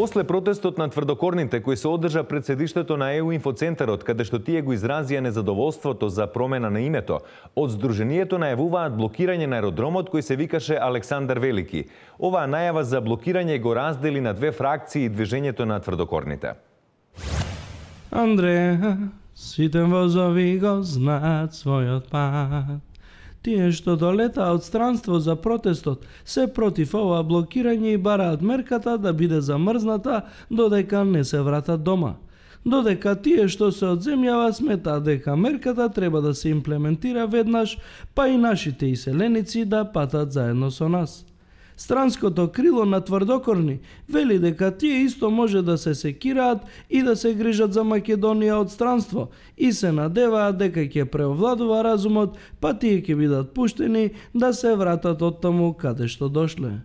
После протестот на тврдокорните кој се одржа пред седиштето на ЕУ инфоцентарот, каде што тие го изразија незадоволството за промена на името, од Сдруженијето најавуваат блокирање на аеродромот кој се викаше Александар Велики. Оваа најава за блокирање го раздели на две фракции движењето на тврдокорните. Андреја, сите возови го знаат својот пат. Тие што долетаа од странство за протестот се против ова блокирање и бараат мерката да биде замрзната додека не се вратат дома. Додека тие што се од земјава сметаат дека мерката треба да се имплементира веднаш, па и нашите иселеници да патат заедно со нас. Странското крило на тврдокорни вели дека тие исто може да се секираат и да се грижат за Македонија од странство и се надеваат дека ќе преовладува разумот, па тие ќе бидат пуштени да се вратат од таму каде што дошле.